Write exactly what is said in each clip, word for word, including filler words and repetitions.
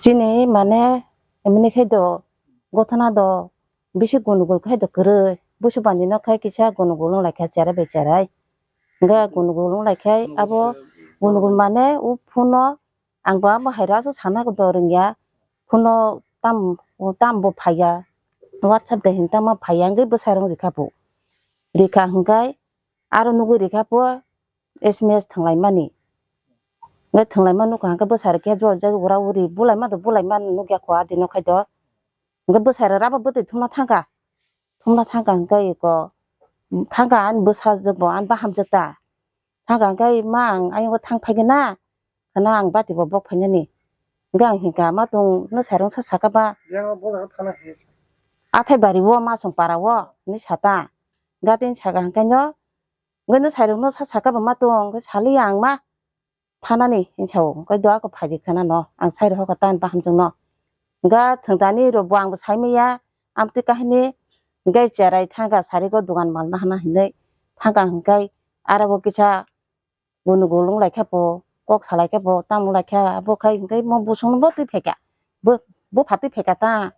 Chini mane emini khai do gothana do bisi gunugul khai do kwrwi. Busu bandi no khai kisa gunugul wng lai kha cherai bai cherai. Hingke gunugul wng lai khai abo gunugul mane o phone no ang bo abo hai rw aswk sana do rwngya. Phone no tam, tam bo phaiya. WhatsApp de hin tamo phaiya hingke bwsai rok rikha bo. Rikha hingke aro nugwi rikha bo S M S thwnglaimani. Hingke thwnglaima nukha hingke bwsai rok khe jor jagwi ura uri bulaima do bulaima nukya kho adino khai do. Hingke bwsai rok rabo bwtwi thumna thangkha. Thumna thangkha hingke iko thangkha ani bwsajwk bo ani bahamjwk ta. Thangkha hingke ma ang ayung thang phaikhe na. Khana ang bati bo bok phainani. Hingke ang hingka ma tong no sairung sa saka ba. Yang bo jaga thana khe. Athai bari o ma song para o ni sata. Gatin saka hingke no. Hingke no sairung no sa saka ba ma tong hingke sali ang ma. Thanani hinsa o hingke do ako phaidi khana no. Ang sai rokha tan bahamjwk no. Hingke thwngtani rok bo ang bo sai maya. Amtwi kahini hingke cherai thangkha sari go dogan mal nahana hinui. Thangkha hingke aro bo kisa Gunu gulung lai khe bo, kok salai khe bo, tamo lai khe abo khai hingke mo busung bo twi phaikha. Bo, bupha twi phaikha ta.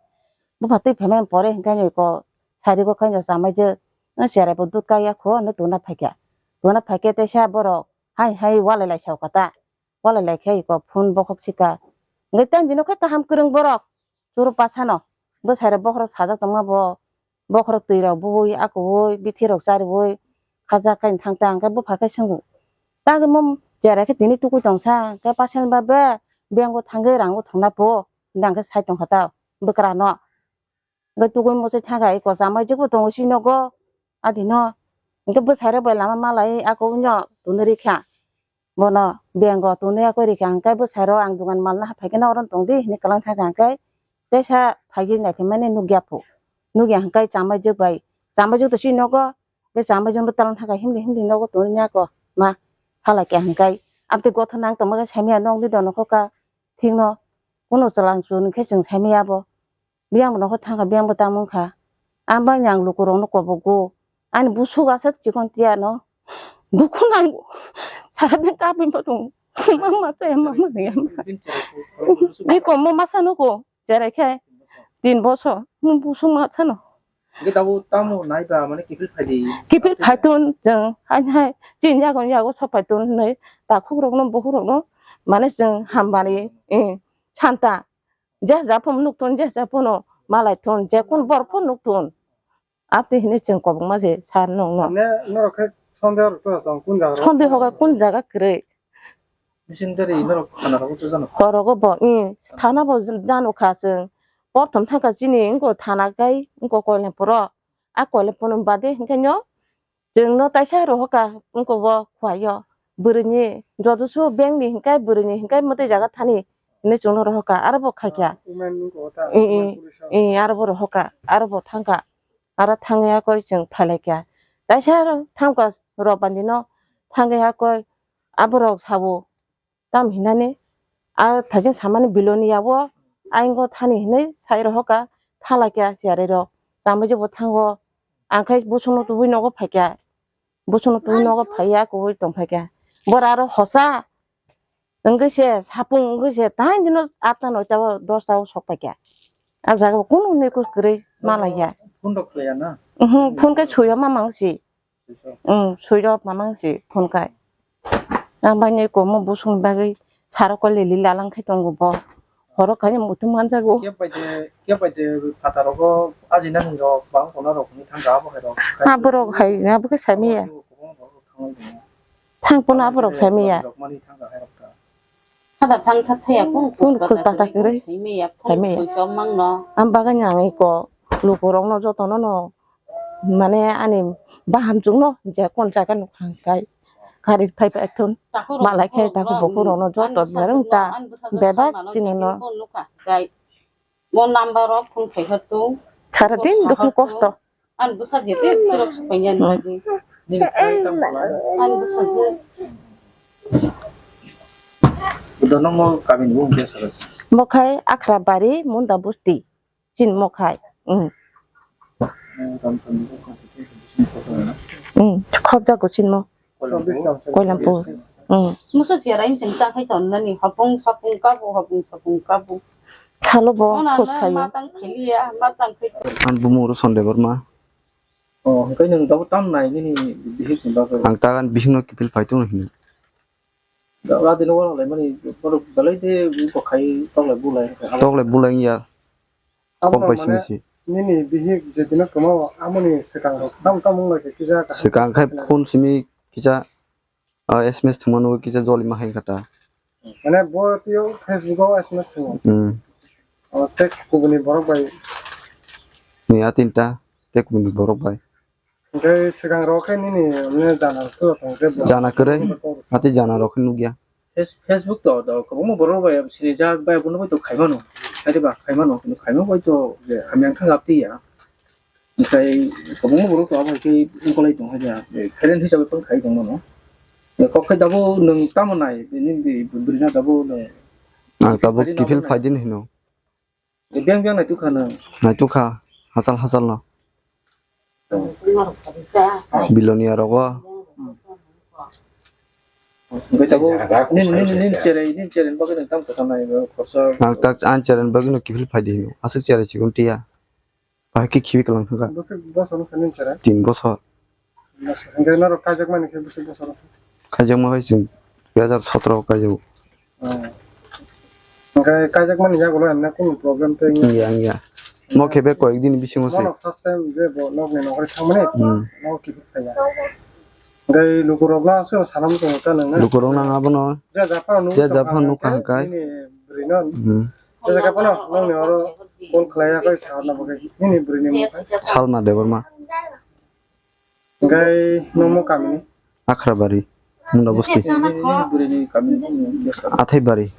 Bupha twi phaimani pore hingke ani ko sari bo khai no chamai je, no cherai bo dut kaiya kho, no tuna phaikha. Tuna phaikhe teisa borok hai hai walai lai sao kha ta. Walai lai khe iko phone bokhok sika. Hingke tang dino khe kaham kwrwng borok. Churu pasano bwsai rok bokhorok sajak tongma bo, bokhorok twi rok bui, akubui, bithi rok chariui khajak khe thang ta hingke bupha khe swngo, "Tang mo cherai khe tini tukui tong sa, hingke pasal ba be bank o thangwi rang o thangna po," hingke sai tongkha ta bwkra no. Hingke tukui muchai thangkha iko chamai jikbo tongo si nogo adino, hingke bwsai rok bai lama malai ako wngno tuni rikha. Bono bank o tonwi yakui rikha hingke bwsai rok ang dogan mal naha phaikhe na oro tong di hinui kwlwng thangkha hingke teisa phaikhe naikhe mani nukya phu. Nukya hingke chamai jwk bai, chamai jwk to chini nogo, tei chamai jwk no talang thangkha himdi himdi nogo tonwi nai ako ma halai kha hingke. Amtwi gotha nang tongma khe saimaya nokni dono kho ka thik no kunu chwlang chwng khe chwng saimaya bo. Biyang bo nokhor thangkha, biyang bo tamo wngkha. Ang bangni ang lukurokno kobogo. Ani busuk aswk chikon tiyano. Dukhu nango. Sara din kapwi bo tongo. Mama chaya, mama chaya. Bini komo masa nugo. Cherai khe tin bosor. Mo busuk ma sano. Hingke tabuk tamo naiba mane kiphil phaidi. Kiphil phaitun chwng hai hai. Chini yago yago sok phaitun hinui takhukrokno, bukhurokno. Mane chwng hambai, eh, santa. Je ja phano nuk thun, je ja phano malai thun, je kun bor phano nuk thun. Apni hinui chwng kobokma je sar nung no. Ne norok khe sondeho rok to tong kun jaga rok? Sondeho khe kun jaga kwrwi. Mising dari norok thana rogo to jano? Horogo bo, i, thana bo jano kha chwng. Porthom thangkha chini wngko thana kai wngko Koilampuro. A Koilampuro bade hinkhe no Chwngno taisa rohoka wngkha bo khuaio. Bwrwini jotosu bengni hinkai bwrwini hinkai mwtai jaga thani hinwi chwngno rohoka, aro bo khaikha. Women wngkha ta, i, i, women police. I, aro bo rohoka, aro bo thangkha. Aro thangwi hakhe chwng phailaikha. Taisa thangkha Robani no thangwi hakhe aborok sabo. Tam hinani a thaijin samani biloni yago ayingo thani hinwi sai rohoka, thala khe a siyari rok chambai jebo thango. Ang khai busungno tubui nogo phaikha, busungno tubui nogo phaiya kubui tong phaikha. Bora aro hosa wngwi se sapung wngwi se taini dino atta noita o dosta o sok phaikha. A jaga o kunu hwnwi kwrwi malaiya. Phone rok khwlaiya na? Mhm, phone khe suiya mamang si. Switch off. Switch off mamang si phone kai. Ang bai ni komo busung bagwi saro ko lili lalang khai tongo bo. Horo khai muitu manjago. Kep bai de, kep bai de phataro go ajina ni rok bang kono rok ni thang ga bo hai rok. Ha borok hai, ha bo khe sami ya. Thang pono aborok sami ya. Rok mani thang ga hai rok ta. Hada thang tha thaya kun kun kun pata kwrwi. Sami ya. Sami ya. Kun chom mang no. Am bagani ang iko luku rok no joto no no. Mane ani bahamchwkno je kon jaga nukha hwnkhe gari phai phai thun malai khe takhuk bukhuk rokno joto berwng ta bebak chini no. Mo number o phone khai hor tung. Sara din dukhu kosto. Ani bwsa je te borok phai ya ni. Nini khai tang phalai? Ani bwsa je. Budo nongo kabin bung besa. Mo khai Akhra Bari Munda Busti. Chini mo khai. Mm. Mm, khobjago chini mo. Koilampur. Hmm. Musu tiara in sing ta khai ton nani hapung sapung kabu, hapung sapung kabu. Thalo bo Ona khos na khayo. Matang khiliya, matang khiliya. Ang bumung ro Sonde Borma. Oh, hwnkhe nwng tabuk tam nai nini bihik ni bagwi? Ang tagan bihik no kiphil phai tongo hino. Da, da dino wal lai mani, borok belai de bo khai tok lai bu lai. Tok lai bu lai ya. Abo kok bai mane simi si. Nini bihik je dino kwmao amoni swkang rok tam tam wng lai khe kisa kaham. Swkang khai phone simi kisa, ah, S M S thwngmano kisa joli ma hai kha ta. Mane bo twiyo Facebook o S M S thwngo. Hmm. O tei kubuni borok bai. Ni a tinta tei kubuni borok bai. Hwnkhe swkang rok khe nini mane jana rok twiyo tong khe bo. Jana kwrwi, hati jana rok khe nukya. Face-, Facebook to, to kwbangma borok bai sinijak bai abono bai to khaimano. Khaidi ba khaimano, kintu khaima bai to je hamya wngkha lab tiya. Hwnkhe kwbangma borok to abo hai khe wngkolai tong kha ya. Friend hisabe phone khai tong mano. Kok khai dabo nwng tamo nai, nini bwrwi na dabo nwng. Ang tabuk kiphil phaidi hino. Beng beng naitukha nwng. Naitukha, hachal hachal no. Bilonia rogo. Hwnkhe tabuk nini, nini, nini cherai, nini cherai bagwi nwng tamo kwcham nai, khoroksa. Ang tak, ang cherai bagwi no kiphil phaidi hino. Aswk cherai chikon tiya. Bahai khe khibi kwlang thangkha. Bwswk bosor wngkha nini cherai? Tin bosor. Bosor. Hwnkhe norok kaijakmani khe bwswk bosor wngkha? Kaijakma khai chwng dui hazar sotro o kaijago. Oh. Hwnkhe kaijakmani yagulo emne kunu problem tei wngya? Wngya, wngya. Mo khe be koyek din bisingo se. Mono first time je bo nokni nokri thangmani? Hmm. Nogo kiphil phaiya. Hwnkhe lukurokno aswk sana muchungo ta nwngno? Lukurokno ang abono. Je japhano je japhano nukha hwnkhe. Nini bwrwino. Hmm. Jesa khe phano nokni oro call khlaiya khe sa na bagwi nini bwrwini mung khe? Salma Debbarma. Hwnkhe nokmo kamini? Akhrabari, Munda bosti. Nini bwrwini kamini mung khe sa? Athaibari.